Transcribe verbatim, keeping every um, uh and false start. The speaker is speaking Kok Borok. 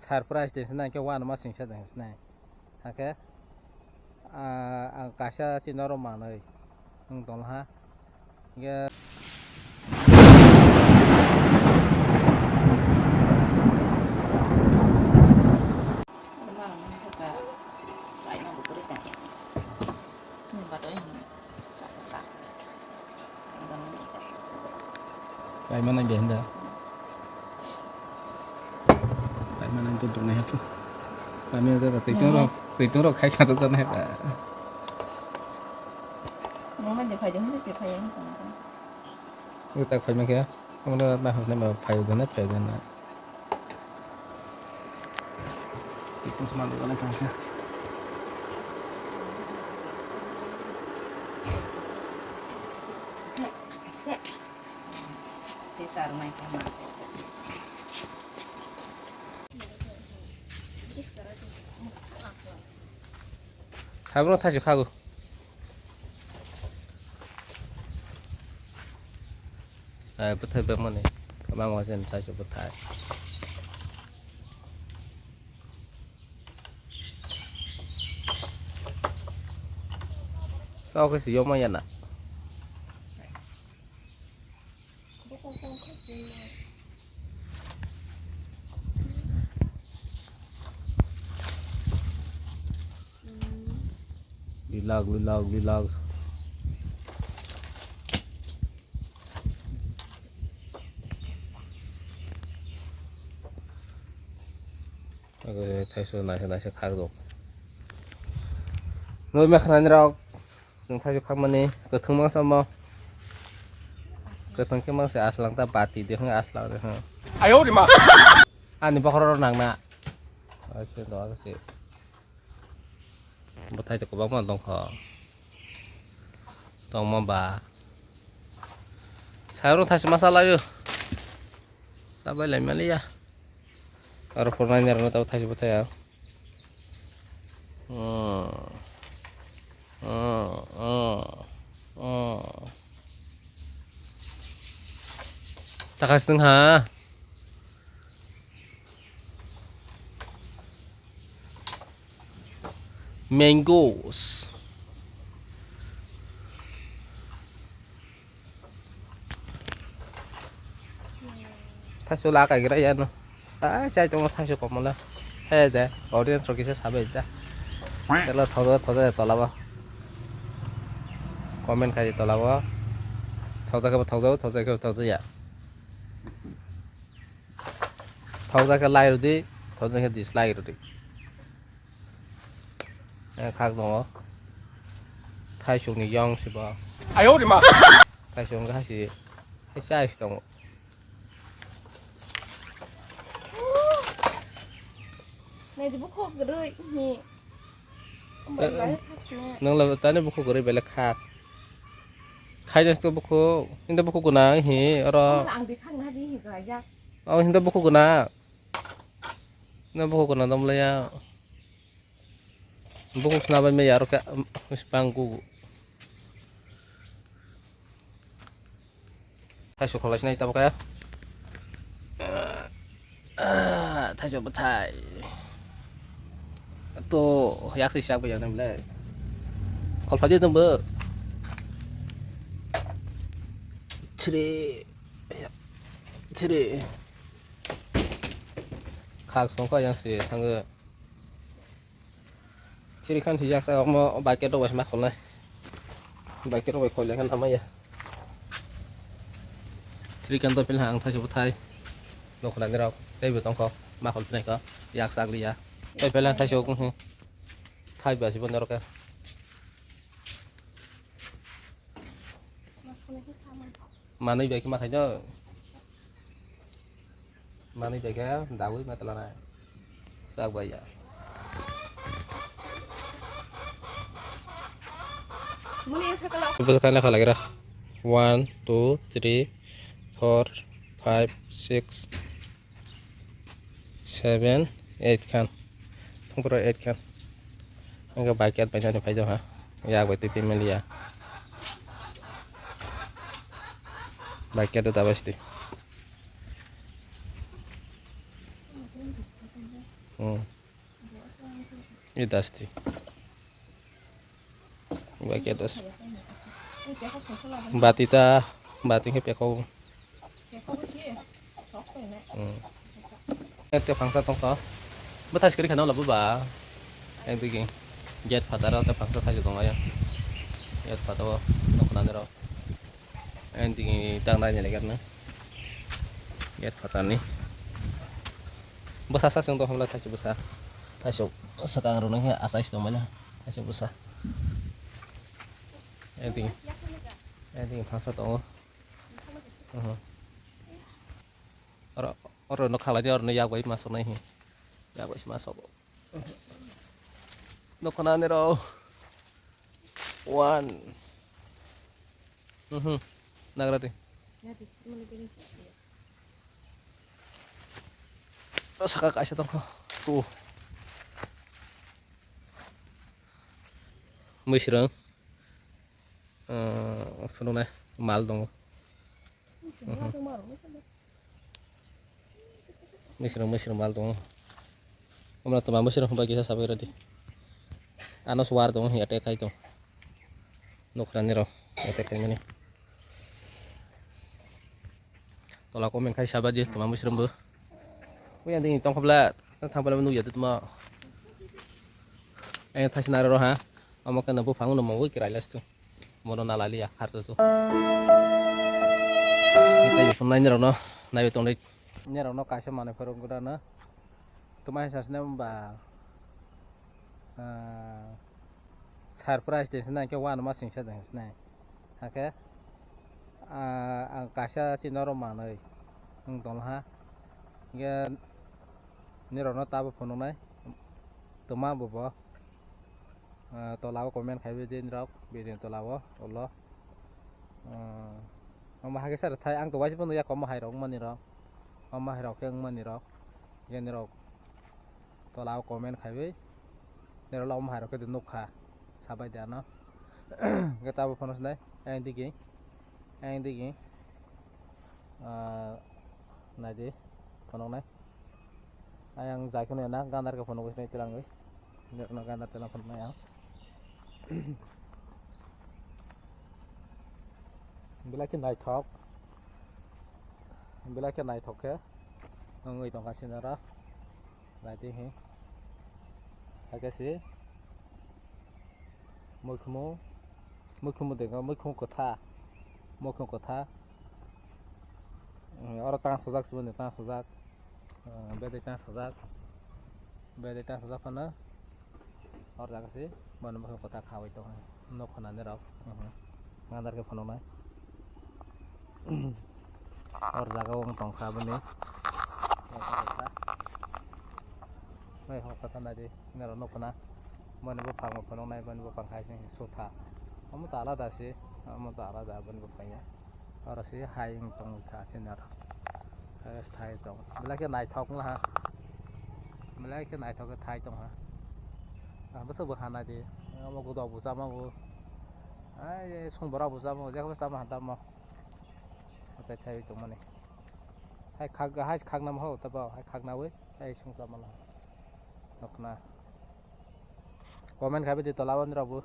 Surprise de sinai ke wan ma singsa de sinai. Hake, ah, ang kaisa si norok manwi wng tong ha. Hingke Paimana dia henda. Paimana itu dong ya. Paimana siapa? Itu rok, itu rok kai kata sana ya. Mama dia paimana sih paimana. Itu tak paimana kaya. Kamu dah tahu sana paimana paimana. Itu semua tu kan kaya. Sabro thaisuk khago. Ai, bwthai bemani. Kwbangma se thaisuk bwthai. Sok se yoma yana. Lilak, lilak, lilak. Oke, thaisu naisa naisa khak rok. Noi ma khnani rok. Chwng thaisu khakmani kwthwng mangsa mo. Kwthwng khe mangsa aslang ta bati de hwnga aslang de hwnga. Ayo de ma. Ani bokhorok nangna. Aise do aise. Bwthai to kwbangma tongkha. Tongma ba. Sayoro thaisu masa layo. Sabai lai maliya. Aro phone line rok tabo thaisi bwthai ang. Hmm. Hmm, hmm, hmm. Takas teng ha. Mangoes. Thaisu la kaigra ya no. Tai sai tongo thaisu komole. He de, audience rok kisa sabai da. Tela thoja thoja tola ba. Comment khai tola ba. Thoja ke thoja, thoja ke thoja ya. Thoja ke like rodi, thoja ke dislike rodi. Eh, khak tongo. Thaisukni yong sibo. Ayo de ma. Thaisuk wngkha hasi. Hai size tongo. Nai di bukhuk rui hi. Umbai bai khak sini. Nang la tani bukhuk rui belek khak. Khai jas to bukhuk. Inda bukhuk guna hi oro. Ang di khak na di hi gajak. Oh, inda bukhuk guna. Na bukhuk guna dom laya. Bukhuk sna bai maya aro khe, um, spang gu. Thaisu kholai sinai tabo khe. Ah, thaisu bwthai. To yak si sak bai yang nem le. Khol phadi tong bo. Chiri. Chiri. Khak songkha yang si thango. Chiri khan si yak sa omo bucket rok bai ma kholnai. Bucket rok bai khol ya khan thamaya. Chiri khan to pilha ang thaisu bwthai. Nokh nani rok tei bo tongkho ma khol phnai kho yak sak liya. Tei pilha thaisu kung hi. Thai ba si bo norok khe. Manwi bai khe ma khaino. Manwi bai khe dawi ma twlana. Chak bai ya. Muni esa kala. Bwsa kaina khala gira. One, two, three, four, five, six, seven, eight khan. Thungpra eight khan. Angkhe bucket bai nani phai do ha. Yak bai twi twi maliya. Bucket da bai sti. Hmm. Ini dasti. Baik ya, das. Bati ta, bati ke peko. Hmm. Te pangsa tongkha. Bo thai skri khana labo ba. Ekdigi. Gate phataro te pangsa thai tongya. Gate phataro tongkha nani rok. Ekdigi tang nai ni legar na. Gate phatarni. Bwsa sa sung tong hamla thai bwsa. Thai sok sakang rok nang asai tong manya. Thai bwsa. Ekdigi. Ekdigi pangsa tongo. Oro, oro no khalai di, oro no yak bai ma sok nai hi. Yak bai ma sok. No khana ni ro. One. Mhm. Nagra di. Saka kaisa tongkha. Tu. Mwisrang. Phunuknai mal tongo. Mwisrang, mwisrang mal tongo. Omla toma mwisrang hwnba kisa sabai radi. Ano suar tongo hiya attack khai tong. Nokhrani rok attack khai mani. Tola comment khai saba di toma mwisrang bo. Ui, anding tong khobla, thang pala nugya tuma. Ayang thasi naro ha. Amo kana buphang no mongwi kirai lastu. Mono nalali ya kharto su. Kita yusung nai nirok no, nai tong nai. Nirok no kaisa manwi phoro gura no. Tuma sasne ba. Surprise de sinai ke wan ma singsa de sinai. Hake, ah, ang kaisa si norok manwi wng tongha. Hingke nirokno tabuk phunuknai twma bo bo, ah, tola o comment khaiwi di nirok video ni tola o ulo. Ah, omo hake sir thai ang to waisa phano yak omo hai rok wngmani rok, omo hai rok khe wngmani rok, je nirok tola o comment khaiwi, nirok omo hai rok khe nukha, sabai de ano. Hingke tabuk phano sinai, ayang digi, ayang digi, ah, naidi, phunuknai. Ayang jai kheno na gandar khe phunuknai twlangwi, nirokno gandar twlang phunuknai ang. Belai khe naithok, belai khe naithok khe wngwi tongkha sinara. Naidi hi. Hakhe si mukhumu, mukhumu dega, mukhumu kwtha, mukhumu kwtha. Oro tang sojak siboni tang sojak. Bedai tang sojak. Bedai tang sojak phano. Oro jaga si bono mukhumu kwtha khawi tongo. Nok khwnani rok. Gandar khe phunuknai. Or jaga o wng tongkha bini. Nai hor kha nai di, nero nukho na. Boni buphang bo phunuknai, boni buphang hai se sutha. Omo to alada se, omo to alada boni buphang ya. Oro se hai wng tong kha se nero. Hai thai tong. Belai khe naithok wng ha. Belai khe naithok khe thai tong ha. Ang bwswk bo ha nai di. Omo godok bo chama bo. Ai, song borok bo chama bo, jekma chama ha tamo. Atai thaiwi tongmani. Hai khak, hai khaknamo ho, tabo, hai khaknawi, hai sungsa mala. Nokna. Comment khabi di tola o nirok bo.